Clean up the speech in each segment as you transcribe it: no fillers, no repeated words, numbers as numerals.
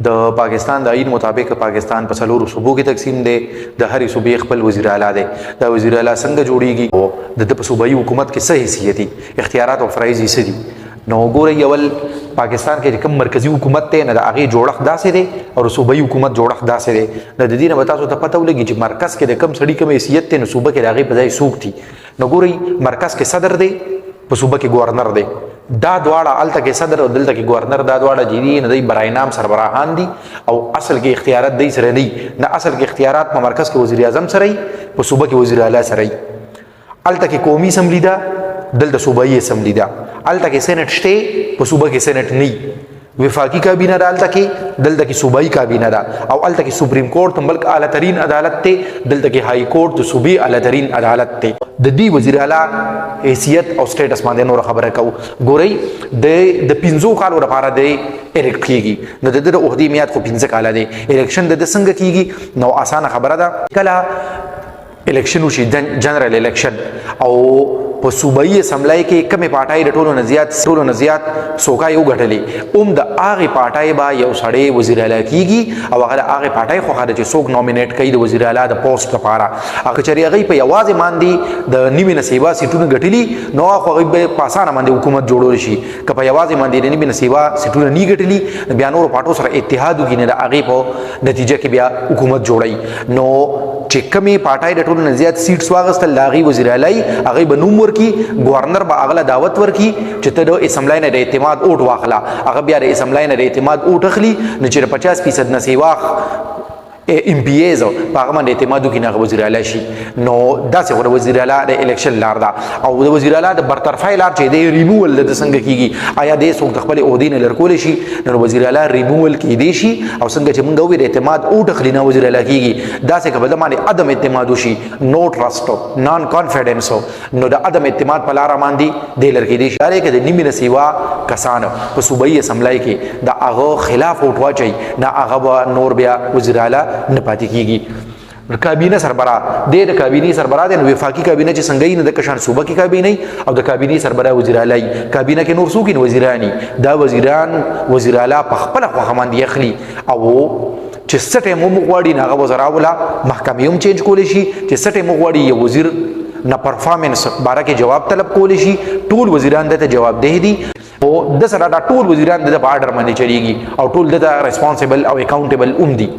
د پاکستان د آئین مطابق پاکستان په څلورو صوبو کې تقسیم دی. د هرې صوبې خپل وزیر اعلی دی. دا وزیر اعلی څنګه جوړیږي او د په صوبایي حکومت کې څه حیثیت دي، اختیارات او فرایض یې څه دي؟ نو ګورئ، اول پاکستان کې کوم مرکزی حکومت دی، نه د هغې جوړښت داسې دی او صوبایي حکومت جوړښت داسې دی. نو د دې نه به تاسو ته پته ولګي چې مرکز کې د کم سړي کوم حیثیت دی، نو صوبه کې د هغې په ځای څوک دي. نو ګورئ، مرکز کې صدر دی، په صوبه کې گورنر دی. دا دواړه، الته کې صدر او دلته کې گورنر، دا دواړه چې دي، نه دی برای نام سربراهان دي او اصل کې اختیارات دی سره نه. نه، اصل کې اختیارات په مرکز کې وزیر اعظم سره وي، په صوبه کې وزیر اعلی سره وي. الته کې قومي اسمبلی ده، دلته صوبایي اسمبلی ده. الته کې سېنات شته، په صوبه کې سېنات نه. وفاقي کابینه ده الته کې، دلته کې صوبایي کابینه ده. او الته کې سپریم کورټ ملک اعلی ترین عدالت ته، دلته کې های کورټ د صوبې اعلی ترین عدالت ته. د دې وزیر اعلی حیثیت او سټیټس باندې نور خبره کو. ګورئ، د 5 کالو لپاره د elect کیږي. نو د د عہدې میعاد خو 5 کاله دی. الیکشن د څنګه کیږي؟ نو اسانه خبره ده. کله الیکشن وشي، جنرال الیکشن، او په صوبایي اسمبلی کې کمې پارټۍ د ټولو نه زیات څوکۍ وګټلې، اوم د هغې پارټۍ به یو سړی وزیر اعلی کیږي او هغه د هغې پارټۍ خوښه ده چې څوک nominate کوي د وزیر اعلی د پوسټ لپاره. هغه چېرې هغوی په یوازې باندې د نیمې نه سیوا سیټونه ګټلي، نو خو هغوی به په اسانه باندې حکومت جوړول شي. که په یوازې باندې د نیمې نه سیوا سیټونه نی ګټلي، بیا نورو پارټو سره اتحاد وکړي، نه د هغې په نتیجه کې بیا حکومت جوړوي. نو چې کمې پارټۍ د ټولو نه زیات seats واغستل، د هغې وزیر اعلی، هغې به نوم ورکي. گورنر به هغه له دعوت ورکي چې ته د اسمبلی نه د اعتماد اوټ واخله. هغه بیا د اسمبلی نه د اعتماد اوټ اخلي. نو چې 50% نه سیوا MPAs په هغه باندې اعتماد وکړي، نه وزیر اعلی شي. نو داسې خو د وزیر اعلی د الیکشن لار ده. او د وزیر اعلی د برطرفۍ لار چې دی، ریموول د څنګه کیږي؟ آیا د څوک د خپل عہدې نه لرکول شي؟ نو وزیر اعلی ریموول کیدی شي. او څنګه چې مونږ وویل، اعتماد او ټخلی نه وزیر اعلی کیږي، داسې که په باندې عدم اعتماد وشي، no trust، non confidence، نو د عدم اعتماد په لار باندې د لر کیدی شي کې د نیمه نه سیوا کسان په صوبایي اسمبلی کې د هغه خلاف ووټ واچي، نه هغه به نور بیا وزیر اعلی نه پاتې کیږي. کابینه سربرا د د کابینې سربرا د وفاقي کابینه چې څنګه نه د کشان صوبه کې کابینه او د کابینې سربرا وزیر اعلی. کابینه کې نور څوک نه، وزیرانی. دا وزیران وزیر اعلی په خپل خوښه باندې اخلي او چې څه ټیم هم غواړي، هغه وزرا ولا محکمې هم change کولی شي. چې څه ټیم غواړي، یو وزیر نه performance باره کې جواب طلب کولی شي. ټول وزیران دته جواب ده دي او د سره دا ټول وزیران د په آرډر باندې چلیږي او ټول د responsible او accountable هم دي.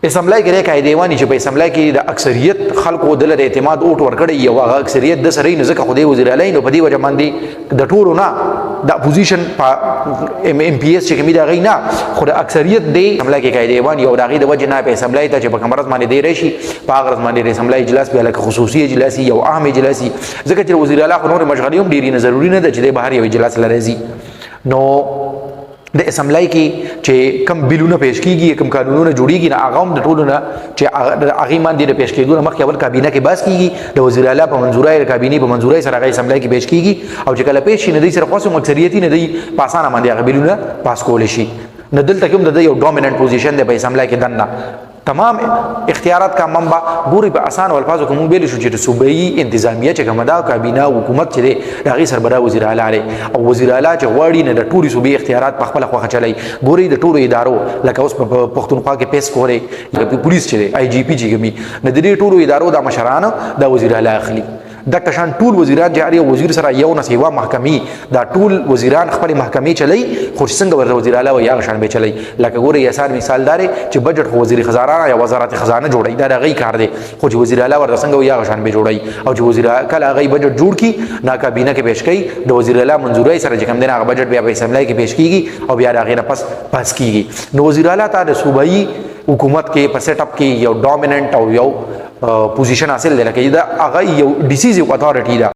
اسمبلی کې قاعده ایوانی چې په اسمبلی کې د اکثریت خلکو د لر اعتماد اوټ ورکړي یو هغه اکثریت د سره نه، ځکه خدای وزیر اعلی. نو په دې وجه باندې د ټولو نه، د اپوزیشن په MPs چې کومې دا غي نه، خو د اکثریت دی اسمبلی کې قاعده ایوان یو. د غي د وجه نه په اسمبلی ته چې په کوم ورځ باندې دی راشي، په هغه ورځ باندې د اسمبلی اجلاس بیا لکه خصوصي اجلاس یو اهم اجلاس، ځکه چې وزیر اعلی خو نور مشغلې هم ډېری نه، ضروري نه ده چې بهر یو اجلاس لري. نو د اسمبلی کې چې کم بلونه پیش کیږي، کم قانونونه جوړیږي، نه هغه هم د ټولو نه چې هغه باندې د پیش کېدو مخکې اول کابینه کې بحث کیږي. د وزیر اعلی په منځورۍ، د کابینې په منځورۍ سره هغه اسمبلی کې پیش کیږي. او چې کله پیش شي، نه دی سره خاصه اکثریتي نه دی، په اسانه باندې هغه بلونه پاس کول شي. نو دلته کوم د یو dominant position دی په اسمبلی کې دننه، تمام اختیارات کا منبع. ګوري، په اسان الفاظو کې مونږ ویل شو چې صوبایي انتظامیه چې کومه ده، کابینه، حکومت چې دی، د هغې سربراه وزیر اعلی دی. او وزیر اعلی چې غواړي، نه د ټولې صوبې اختیارات په خپله خوښه چلوي. ګوري، د ټولو ادارو، لکه اوس په پښتونخوا کې پیسکو دی، پولیس چې دی، IGP چې کومي، نه د دې ټولو ادارو د مشران د وزیر اعلی اخلي. د کشان ټول وزیران چې هر یو وزیر سره یو نه سیوا محکمې، دا ټول وزیران خپل محکمې چلی، خو څنګه ورته وزیر اعلی وي، هغه شان به چلی. لکه ګوره، آسان مثال دار چې بجټ خو وزیر خزانه یا وزارت خزانه جوړي، دا غي کار دی، خو چې وزیر اعلی ورته څنګه وي، هغه شان به جوړي. او چې وزیر کله هغه بجټ جوړ کی، نا کابینه کې پیش کړي، د وزیر اعلی منځوري سره چې کوم دی، هغه بجټ بیا په اسمبلی کې پیش کیږي او بیا هغه نه پس پاس کیږي. نو وزیر اعلی ته د صوبایي حکومت کې په setup کې یو dominant او یو position حاصل دی، لکه دا هغه یو decisive authority ده.